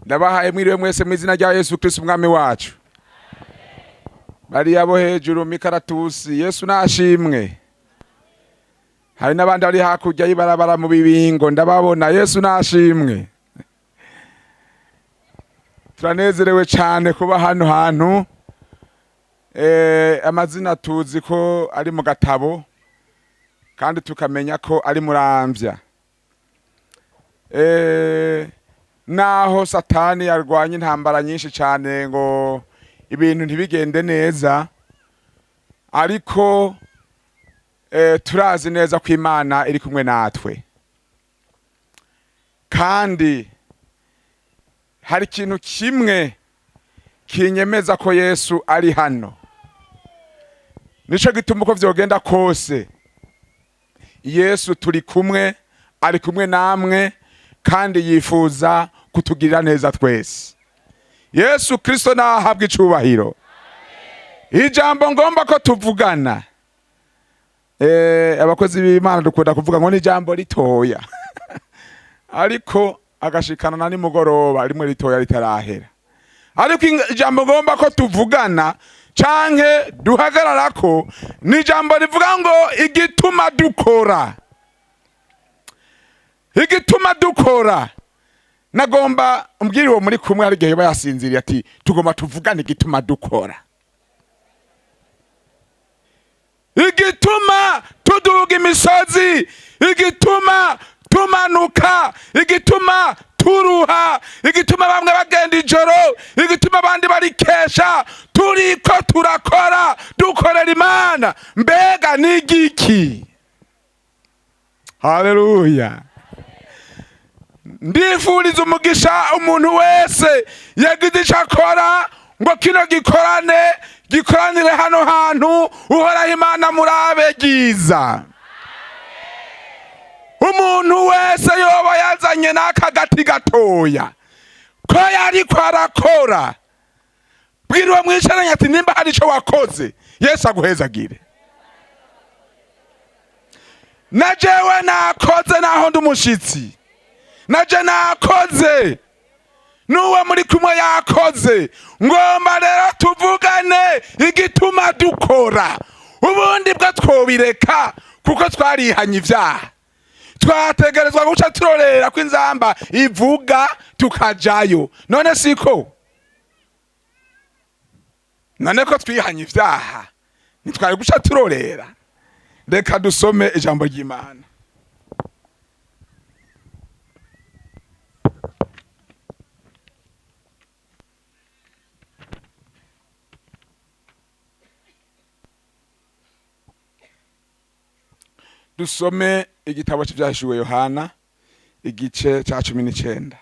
Ndabahaye mwiriwe mwese mu izina rya Yesu Kristo umwami wacu. Bariya bo hejuru mikaratusi, Yesu nashimwe. Hari n'abandi bari hakurya y'ibarabara mu bibingo, ndababona, Yesu nashimwe. Turanezerewe cyane kuba hano hantu. Amazina tuzi ko ari mu gatabo kandi tukamenya ko ari Muramvya. Naho Satani yarwanye intambara nyinshi cyane ngo ibintu ntibigende neza, ariko turazi neza ko Imana iri kumwe natwe, kandi hari ikintu kimwe kinyemeza ko Yesu ari hano. Nico gituma uko vyogenda kose Yesu turi kumwe, ari kumwe namwe, kandi yifuza kutugirira neza twese. Yesu Kristo nahabwe icubahiro. Ijambo ngomba ko tuvugana, abakozi b'Imana dukunda kuvuga ngo ni ijambo ritoya ariko agashikana na nimugoroba rimwe ritoya ritarahera. Ariko ijambo ngomba ko tuvugana canke duhagararako ni ijambo rivuga ngo igituma dukora. Igituma dukora. Nagomba umbwire uwo muri kumwe hari igihe yoba yasinziriye ati tugomba tuvugane igituma dukora. Igituma tuduga imisozi, igituma tumanuka, igituma turuha, igituma bamwe bagenda ijoro, igituma abandi barikesha, turiko turakora, dukorera Imana. Mbega ni igiki? Haleluya. Ndifuriza umugisha umuntu wese yagize ico akora ngo kino gikorane gikoranire hano hantu Uhoraho Imana murabe ryiza. Umuntu wese yoba yazanye n'aka gati gatoya ko yariko arakora, bwira uwo mwicaranye ati nimba hari ico wakoze Yesu aguhezagire. Na jewe nakoze naho ndi umushitsi, naje nakoze, n'uwo muri kumwe yakoze. Ngomba rero tuvugane igituma dukora. Ubundi bwo twobireka kuko twarihanye ivyaha, twategerezwa guca turorera ko inzamba ivuga tukajayo. None siko? None ko twihanye ivyaha ntitwari guca turorera? Reka dusome ijambo ry'Imana. Dusome igitabo c'Ivyahishuwe Yohana igice ca 19.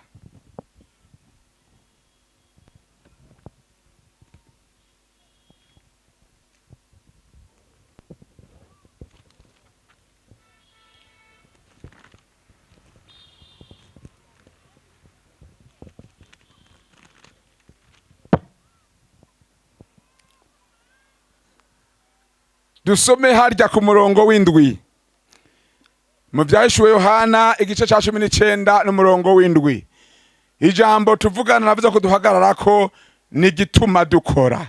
Dusome harya ku murongo w'indwi. Mu Vyahishuwe Yohana igice ca 19 n'umurongo w'indwi. Ijambo tuvugana navuze ko duhagararako ni igituma dukora.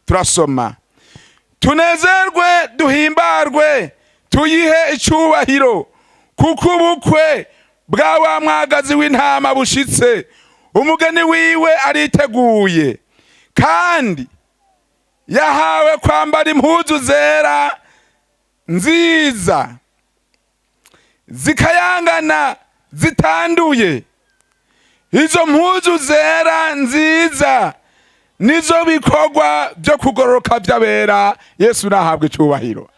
Turasoma: tunezerwe duhimbarwe tuyihe icubahiro, kuko ubukwe bwa wa mwagazi w'intama bushitse, umugeni wiwe ariteguye, kandi yahawe kwambara impuzu zera nziza zikayangana zitanduye. Izo mpuzu zera nziza nizo bikorwa byo kugororoka by'abera. Yesu nahabwe icubahiro.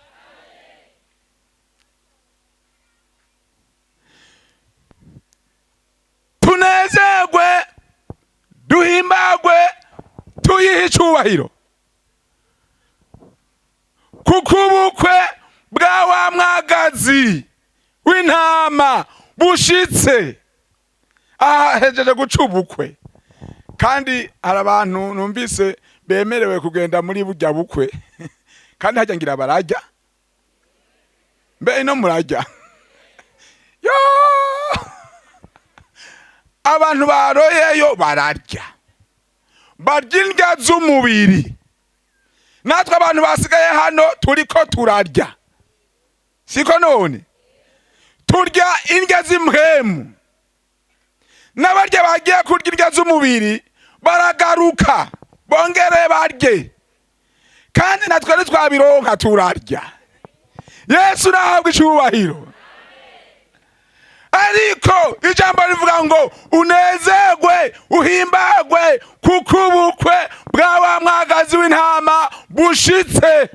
Tunezerwe duhimbagwe tuyihe icubahiro, kuko ubukwe bwa wa mwagazi w'intama bushitse. Aha hejeje guca ubukwe, kandi hari abantu numvise bemerewe kugenda muri burya bukwe, kandi hajya ngira barajya mbe ino murajya yo. Abantu baroyeyo bararya, barya indya z'umubiri. Natwe abantu basigaye hano turiko turarya, siko? None turya indya z'impwemu, n'abarya bagiye kurya indya z'umubiri baragaruka bongere barye, kandi natwe ntitwabironka turarya. Yesu nahabwa icubahiro. Ariko ijambo rivuga ngo unezerwe, uhimbagwe, kuko ubukwe bwa wa mwagazi w'intama bushitse.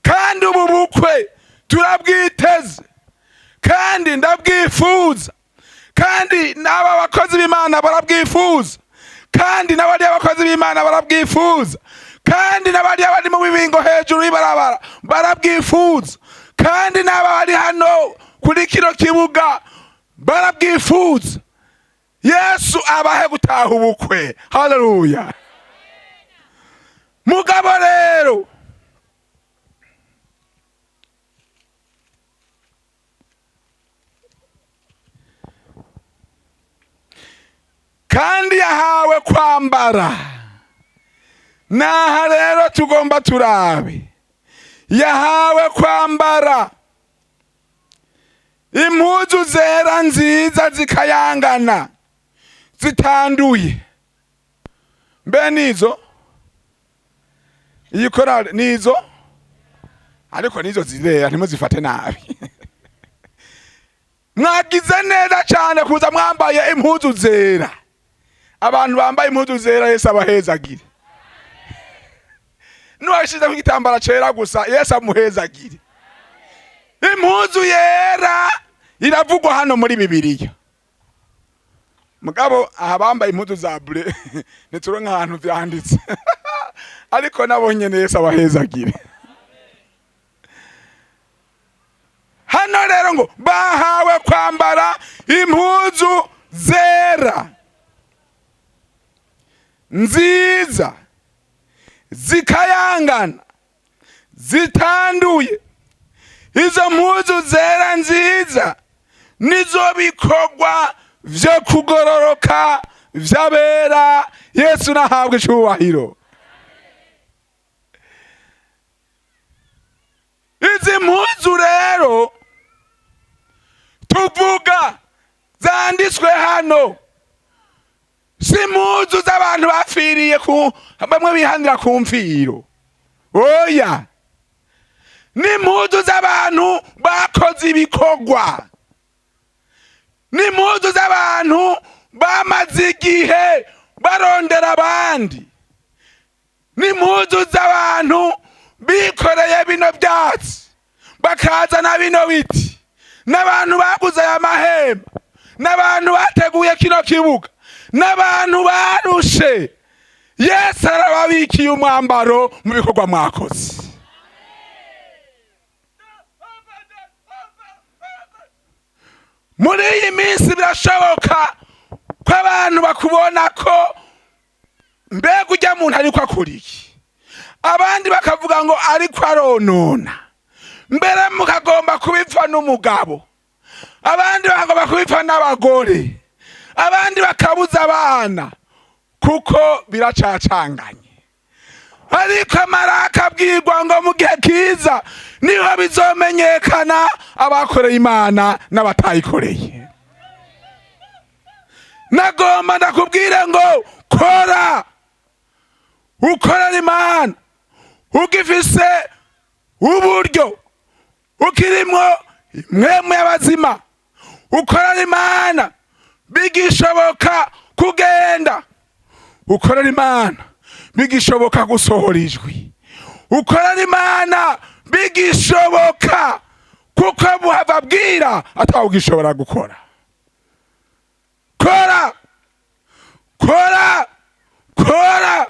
Kandi ubu bukwe turabwiteze, kandi ndabwifuza, kandi n'aba bakozi b'Imana barabwifuza, kandi n'abariya bakozi b'Imana barabwifuza, kandi n'abariya bari mu bibingo hejuru y'ibarabara barabwifuza, kandi n'aba bari hano kuri kino kibuga barabwifuza. Yesu abahe gutaha ubukwe. Haleluya! Mugabo rero kandi yahawe kwambara. Naha rero tugomba turabe, yahawe kwambara impuzu zera nziza zikayangana zitanduye. Mbe nizo iyi korali nizo, ariko nizo zirera, ntimuzifate nabi. Mwagize neza cyane kuza mwambaye impuzu zera. Abantu bambaye impuzu zera, Yesu abahezagire. Nuwashizeho igitambara cera gusa, Yesu amuhezagire. Impuzu yera iravugwa hano muri Bibiliya. Mugabo aha bambaye impuzu za bleu ntituronka ahantu vyanditse, ariko nabo nyene Yesu abahezagire. Hano rero ngo bahawe kwambara impuzu zera nziza zikayangana zitanduye. Izo mpuzu zera nziza nizo bikorwa vyo kugororoka vy'abera. Yesu nahabwa icubahiro. Izi mpuzu rero tuvuga zanditswe hano si impuzu z'abantu bapfiriye ku bamwe bihanira ku mfiro, oya, ni impuzu z'abantu bakoze ibikorwa, ni impuzu z'abantu bamaze igihe barondera abandi, ni impuzu z'abantu bikoreye bino byatsi bakazana bino biti, n'abantu baguze aya mahema, n'abantu bateguye kino kibuga, n'abantu barushe. Yesu arababikiye umwambaro mu bikorwa mwakoze. Muri iyi minsi birashoboka ko abantu bakubona ko mbega ujya muntu ariko akora iki, abandi bakavuga ngo ariko aronona, mbere mukagomba kubipfa n'umugabo, abandi bakagomba kubipfa n'abagore, abandi bakabuza abana, kuko biracacanganye. Ariko Maraka abwirwa ngo mu gihe kiza niho bizomenyekana abakoreye Imana n'abatayikoreye. Nagomba ndakubwire ngo kora, ukorera Imana ugifise uburyo, ukirimwo mwemwe y'abazima, ukorera Imana bigishoboka kugenda, ukorera Imana bigishoboka gusohora ijwi, ukorera Imana bigishoboka, kuko buhava bwira atawugishobora gukora. Kora, kora, kora,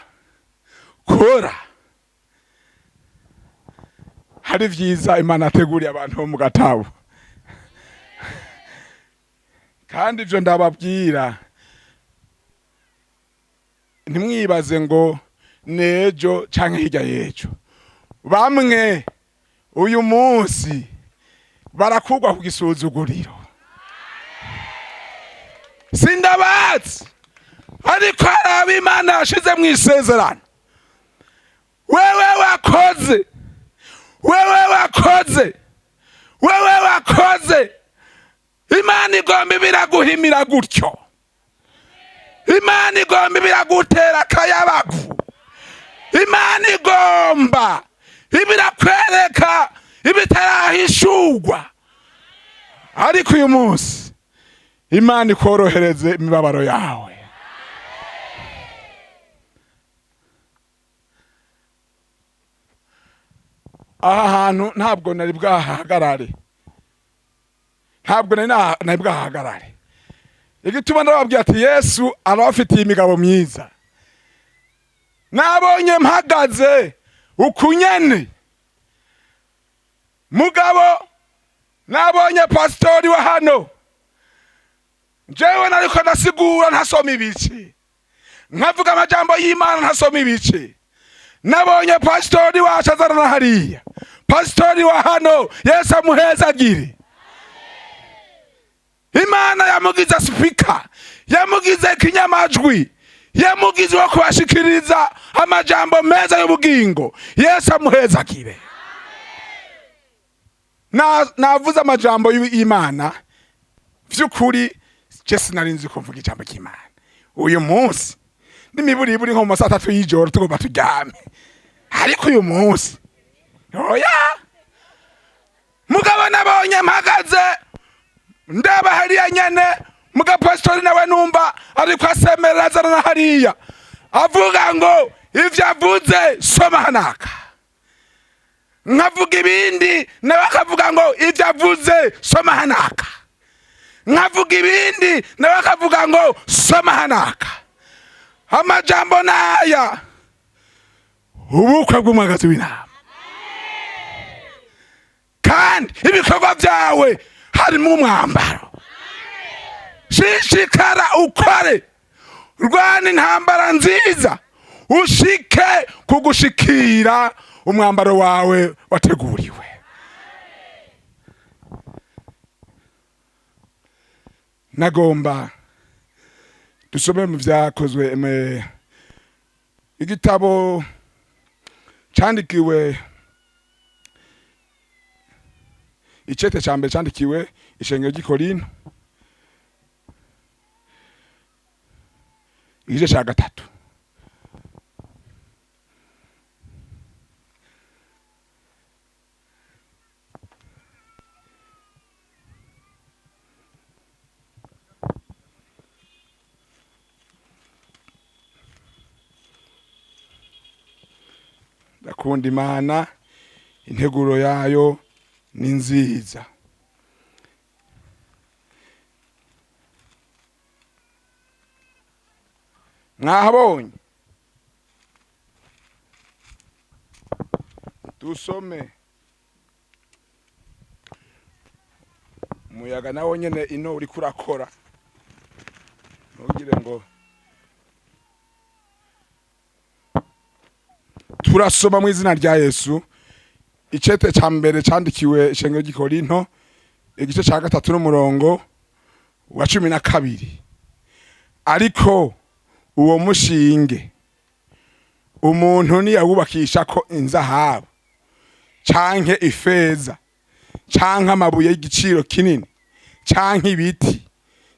kora. Hari vyiza Imana ateguriye abantu bo mu gatabo, kandi ivyo ndababwira ntimwibaze ngo nejo canke hirya y'ejo. Bamwe uyu munsi barakurwa ku gisuzuguriro. Sindabazi, ariko hari abo Imana yashize mu isezerano. Wewe wakoze, wewe wakoze, wewe wakoze, Imana igomba ibiraguhimira gutyo, Imana igomba ibiragutera akayabagu, Imana igomba ibirakwereka ibitarahishurwa. Ariko uyu munsi Imana ikorohereze imibabaro yawe. Aha hantu ntabwo nari bwahagarare, ntabwo nari bwahagarare. Igituma ndababwira ati Yesu arabafitiye imigabo myiza. Nabonye mpagaze ukunyene, mugabo nabonye pasitori wa hano, njyewe nariko ndasigura ntasoma ibice, nkavuga amajambo y'Imana ntasoma ibice. Nabonye pasitori wacu azana na hariya, pasitori wa hano, Yesu amuhezagire. Imana yamugize speaker, yamugize kinyamajwi, yamugize wo kubashikiriza amajambo meza y'ubugingo. Yesu amuhezagire. Navuze amajambo y'Imana vy'ukuri, je sinari nzi ko mvuga ijambo ry'Imana uyu munsi n'imiburiburi nko mu masaha 3 y'ijoro tugomba turyame, ariko uyu munsi oya. Mugabo nabonye mpagaze ndaba hariya nyene, muga pastori nawe numva ariko asemerera azana na hariya, avuga ngo ivyo avuze soma hanaka. Nkavuga ibindi, nawe akavuga ngo ivyo avuze soma hanaka. Nkavuga ibindi, nawe akavuga ngo soma hanaka. Amajambo naya, ubukwe bw'umwagazi w'intama, kandi ibikorwa byawe harimo umwambaro. Shishikara ukore, rwana intambara nziza, ushike kugushikira umwambaro wawe wateguriwe. Nagomba dusome mu byakozwe, igitabo candikiwe, icete ca mbere candikiwe ishengero ry'i Korinto, igice ca 3. Ndakunda Imana, integuro yayo ni nziza. Mwahabonye? Dusome. Umuyaga nawo nyene ino uriko urakora, ntugire ngo. Turasoma mu izina rya Yesu. Icete ca mbere candikiwe ishengero ry'i Korinto, igice ca 3 n'umurongo wa 12. Ariko uwo mushinge umuntu niyawubakisha ko inzahabu canke ifeza canke amabuye y'igiciro kinini canke ibiti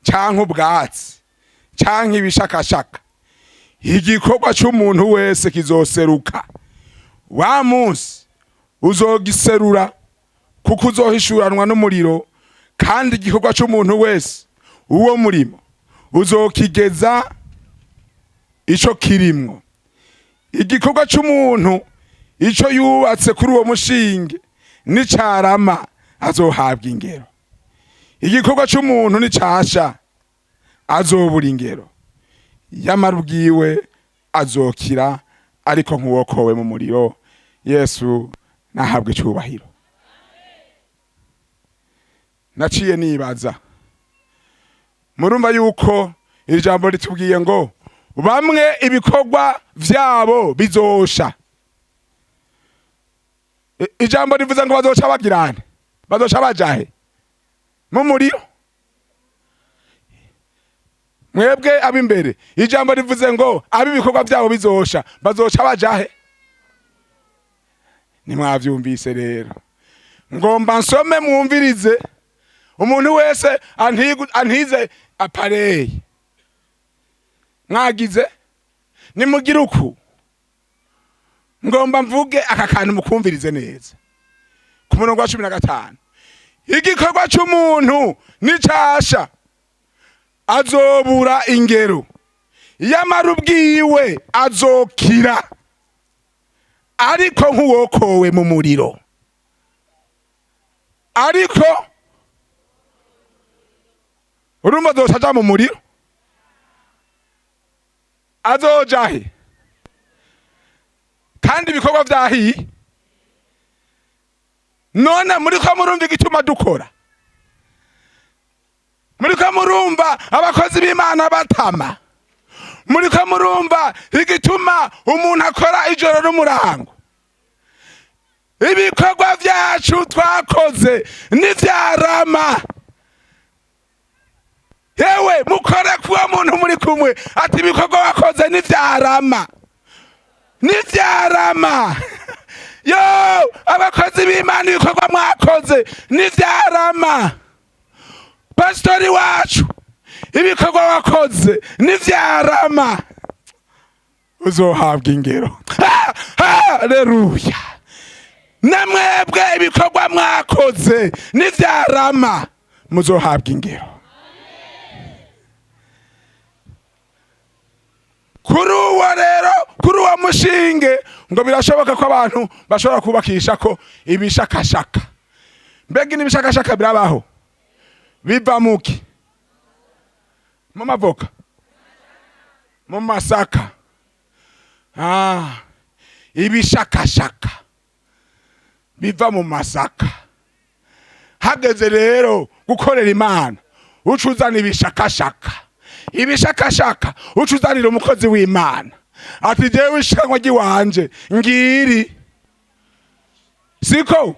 canke ubwatsi canke ibishakashaka, igikorwa c'umuntu wese kizoseruka. Wa munsi uzogiserura, kuko uzohishuranwa n'umuriro, kandi igikorwa c'umuntu wese uwo murimo uzokigeza ico kirimwo. Igikorwa c'umuntu ico yubatse kuri uwo mushinge nicarama azohabwa ingero, igikorwa c'umuntu nicasha azobura ingero, yamara ubwiwe azokira ariko nk'uwokowe mu muriro. Yesu nahabwe icubahiro. Naciye nibaza, murumva yuko iri jambo ritubwiye ngo bamwe ibikorwa vyabo bizosha. Ijambo rivuze ngo bazoca bagirane, bazoca bajahe mu muriro. Mwebwe ab'imbere, ijambo rivuze ngo ab'ibikorwa byabo bizosha bazoca bajahe? Nimwavyumvise rero, ngomba nsome mwumvirize. Umuntu wese antize appareil mwagize, nimugire uku. Ngomba mvuge aka kantu mukumvirize neza. Ku murongo wa 15: igikorwa c'umuntu nicasha azobura ingero, yamara ubwiwe azokira, ariko nk'uwokowe mu muriro. Ariko urumva azoca aja mu muriro, azoja he kandi ibikorwa vyahiye? None muriko murumva igituma dukora? Muriko murumva abakozi b'Imana batama? Muriko murumva igituma umuntu akora ijoro n'umurango? Ibikorwa vyacu twakoze nivyarama. Yewe, mukore kuwa muntu muri kumwe ati: ibikorwa wakoze nivyarama, nivyarama. Yo, abakozi b'Imana, ibikorwa mwakoze nivyarama. Pasitori wacu, ibikorwa wakoze nivyarama uzohabwa ingero. Haleluya! Namwebwe ibikorwa mwakoze nivyarama muzohabwa ingero. Kuri uwo rero, kuri uwo mushinge, ngo birashoboka ko abantu bashobora kubakisha ko ibishakashaka. Mbega n'ibishakashaka birabaho? Biva muki? Mu mavoka, mu masaka. Ibishakashaka biva mu masaka. Hageze rero gukorera Imana, uca uzana ibishakashaka. Ibishakashaka uca uzanira umukozi w'Imana ati: jewe ishikanwa ry'iwanje ngiri. Siko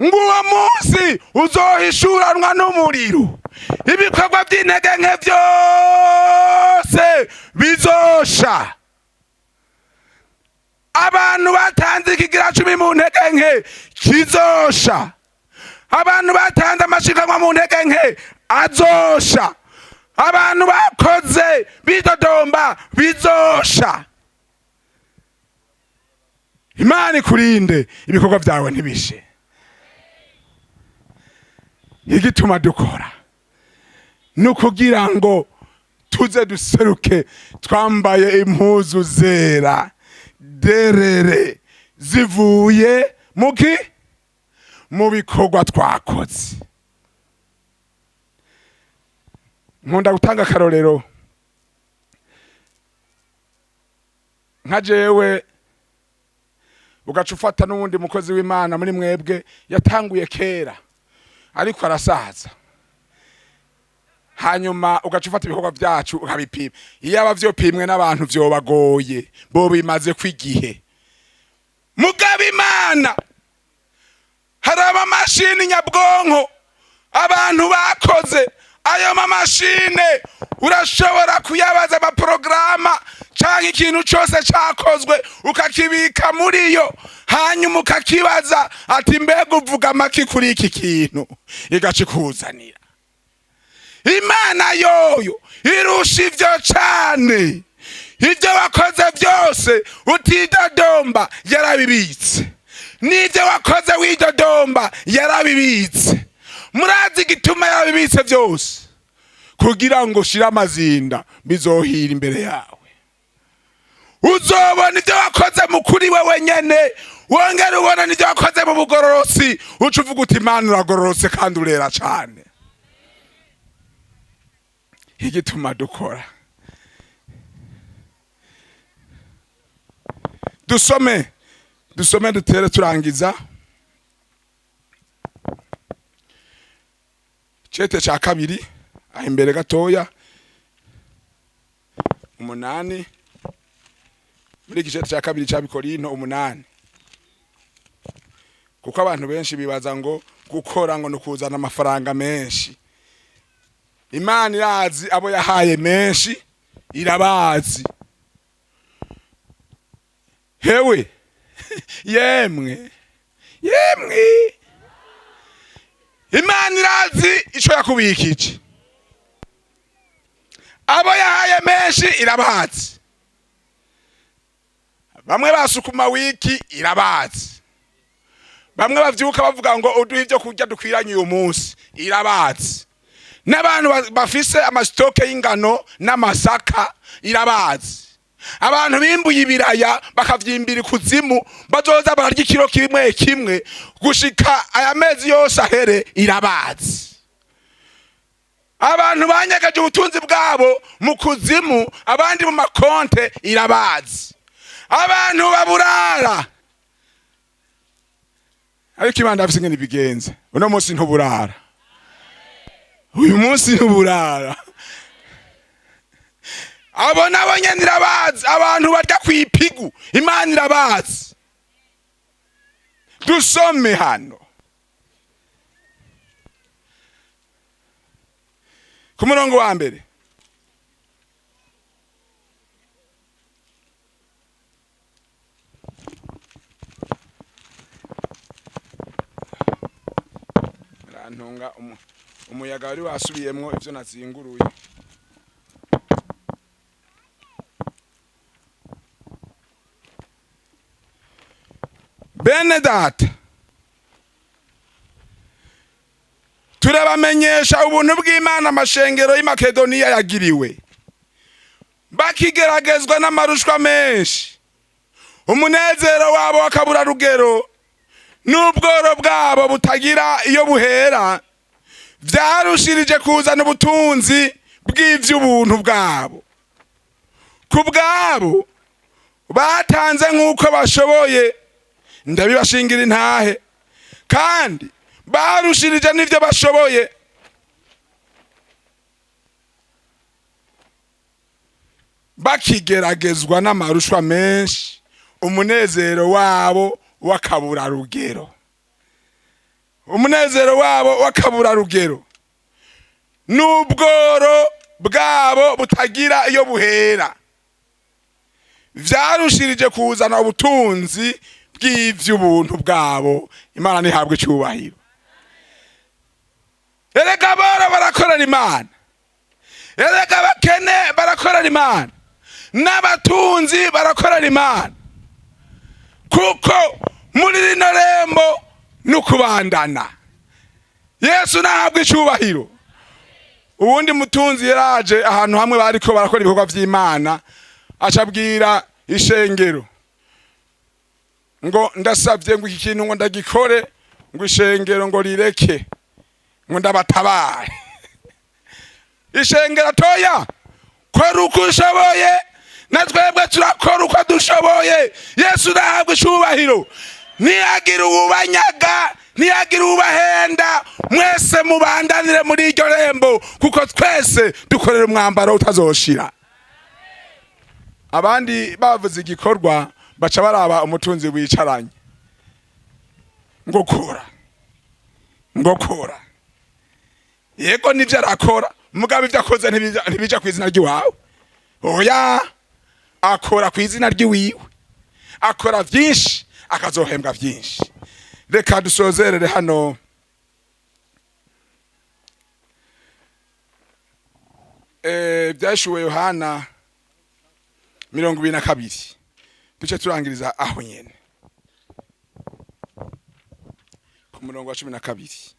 nguwo munsi uzohishuranwa n'umuriro, ibikorwa by'intege nke byose bizosha. Abantu batanze ikigira cumi mu ntege nke kizosha, abantu batanze amashikanwa mu ntege nke azosha, abantu bakoze bidodomba bizosha. Imana ikurinde ibikorwa byawe ntibishe. Igituma dukora ni ukugira ngo tuze duseruke twambaye impuzu zera derere zivuye muki? Mu bikorwa twakoze. Nkunda gutanga akarorero nka jewe, ugaca ufata n'uwundi mukozi w'Imana muri mwebwe yatanguye kera ariko arasaza, hanyuma ugaca ufata ibikorwa byacu ukabipima. Iyo aba vyopimwe n'abantu vyobagoye, bo bimaze kwigihe. Mugabo Imana, hari amamashini nyabwonko abantu bakoze. Ayo mamashine urashobora kuyabaza amaporogaramu canke ikintu cose cakozwe, ukakibika muri yo, hanyuma ukakibaza ati: mbega uvuga amaki kuri iki kintu? Igaca ikuzanira. Imana yoyo irusha ivyo cane. Ibyo wakoze byose utidodomba yarabibitse, n'ibyo wakoze widodomba yarabibitse. Murazi igituma yarabibitse byose? Kugira ngo ushire amazinda, bizohira imbere yawe. Uzobona ibyo wakoze mu kuri wewe nyene, wongere ubona n'ibyo wakoze mu bugororotsi, uca uvuga uti: Imana uragororotse kandi urera cane. Igituma dukora, dusome, dusome, dutere turangiza. Cete ca kabiri aho imbere gatoya, 8, muri iki cete ca kabiri c'Abikorinto 8, kuko abantu benshi bibaza ngo gukora ngo ni ukuzana amafaranga menshi. Imana irazi abo yahaye menshi, irabazi. Hewe yemwe yemwe, Imana irazi ico yakubikije. Abo yahaye menshi irabazi. Bamwe basukuma wiki, irabazi. Bamwe bavyuka bavuga ngo uduhe ibyo kurya dukwiranye uyu munsi, irabazi. N'abantu bafise ama stock y'ingano n'amasaka, irabazi. Abantu bimbuye ibiraya bakavyimbira ikuzimu, bazoza bararya ikiro kimwe kimwe gushika aya mezi yose ahere, irabazi. Abantu banyegeje ubutunzi bwabo mu kuzimu, abandi mu makonte, irabazi. Abantu baburara, ariko Imana ndafise ingene ibigenza. Uno munsi ntuburara, uyu munsi ntuburara. Abo nabo nyene irabazi. Abantu barya kw'ipigu, Imana irabazi. Dusome hano ku murongo wa mbere. Rantunga, umuyaga wari wasubiyemwo ivyo nazinguruye. Bene data, turabamenyesha ubuntu bw'Imana amashengero y'i Makedoniya yagiriwe. Bakigeragezwa n'amarushwa menshi, umunezero wabo w'akaburarugero n'ubworo bwabo butagira iyo buhera vyarushirije kuzana ubutunzi bw'ivy'ubuntu bwabo. Ku bwabo batanze nk'uko bashoboye, ndabibashingira intahe, kandi barushirije n'ivyo bashoboye. Bakigeragezwa n'amarushwa menshi, umunezero wabo w'akaburarugero, umunezero wabo w'akaburarugero n'ubworo bwabo butagira iyo buhera vyarushirije kuzana ubutunzi bw'ivy'ubuntu bwabo. Imana ntihabwe icyubahiro. Erega aboro barakorera Imana, erega abakene barakorera Imana, n'abatunzi barakorera Imana, kuko muri rino rembo ni ukubandana. Yesu nahabwe icyubahiro. Uwundi mutunzi yaraje ahantu hamwe bariko barakora ibikorwa vy'Imana, acabwira ishengero ngo ndasabye ngo iki kintu ngo ndagikore, ngo ishengero ngo rireke ngo ndabatabare. Ishengero toya, kora uko ushoboye, na twebwe turakora uko dushoboye. Yesu nahabwe icubahiro. Ntiyagira uwubanyaga, ntiyagira uwubahenda, mwese mubandanire muri iryo rembo, kuko twese dukorera umwambaro utazoshira. Abandi bavuze igikorwa, baca baraba umutunzi wicaranye ngo kora, ngo kora. Yego, nivyo arakora, mugabo ivyo akoze ntibija kw'izina ry'iwawe. Oya, akora kw'izina ry'iwiwe, akora vyinshi akazohembwa vyinshi. Reka dusozerere hano. Byashuwe Yohana 22, duce turangiriza aho nyene ku murongo wa 12.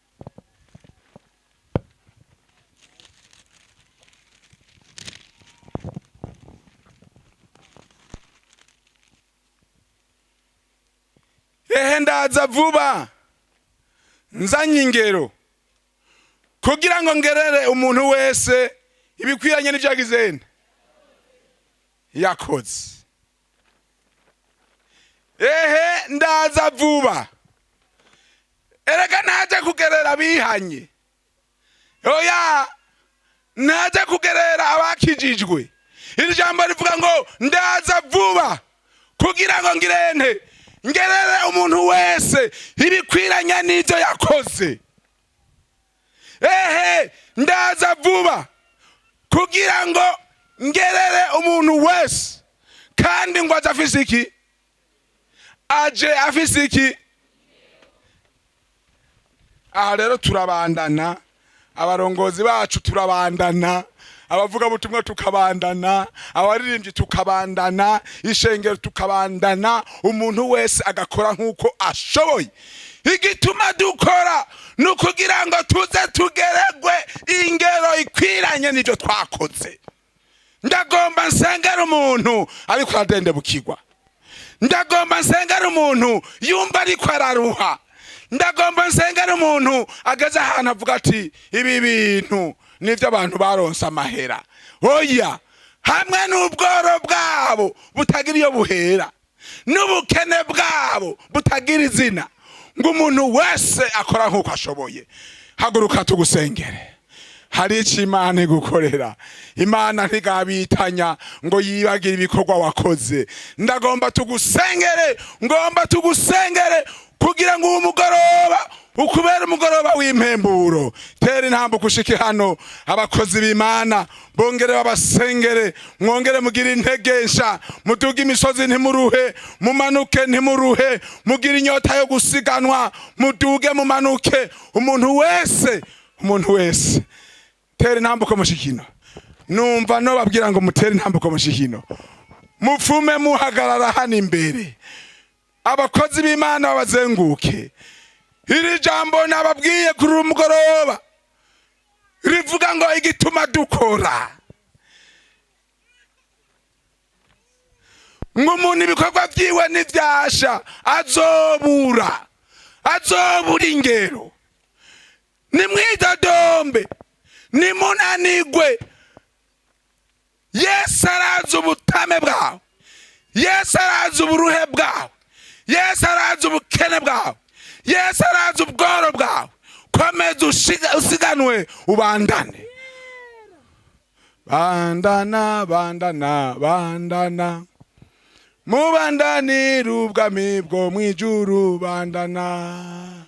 Ehe, ndaza vuba, nzanye ingero kugira ngo ngerere umuntu wese ibikwiranye n'ibyo yagize yakoze. Ehe, ndaza vuba. Erega ntaje kugerera abihanye, oya, ntaje kugerera abakijijwe. Iri jambo rivuga ngo ndaza vuba kugira ngo ngirente ngerere umuntu wese ibikwiranye n'ibyo yakoze. Ehe, ndaza vuba kugira ngo ngerere umuntu wese. Kandi ngo aze afise iki? Aje afise iki? Aha rero turabandana, abarongozi bacu turabandana, abavugabutumwa tukabandana, abaririmbyi tukabandana, ishengero tukabandana, umuntu wese agakora nk'uko ashoboye. Igituma dukora ni ukugira ngo tuze tugeregwe ingero ikwiranye n'ibyo twakoze. Ndagomba nsengera umuntu ariko aradendebukirwa, ndagomba nsengera umuntu yumva ariko araruha, ndagomba nsengera umuntu ageze ahantu avuga ati: "Ibi bintu nibyo abantu baronse amahera." Oya, hamwe n'ubworo bwabo butagira iyo buhera, n'ubukene bwabo butagira izina, ngo umuntu wese akora nk'uko ashoboye. Haguruka tugusengere. Hari icyo Imana igukorera. Imana ntigabitanya ngo yibagire ibikorwa wakoze. Ndagomba tugusengere, ngomba tugusengere kugira ngo uwo mugoroba ukubera umugoroba w'impemburo. Tera intambuko ushike hano, abakozi b'Imana bongere babasengere, mwongere mugire intege nsha, muduge imisozi ntimuruhe, mumanuke ntimuruhe, mugire inyota yo gusiganwa, muduge mumanuke. Umuntu wese, umuntu wese, tera intambuko mushikino. Numva no babwira ngo mutere intambuko mushikino, mupfume muhagarara hano imbere, abakozi b'Imana babazenguke. Iri jambo nababwiye kuri uyu mugoroba rivuga ngo igituma dukora, ngo umuntu ibikorwa byiwe ntibyasha azobura ingero. Nimwidodombe, nimunanigwe. Yesu arazi ubutame bwawe, Yesu arazi uburuhe bwawe, Yesu arazi ubukene bwawe, Yesu arazi ubworo bwawe. Komeza usiganwe, ubandane, bandana, bandana, bandana, mubandanire ubwami bwo mwijuru, bandana.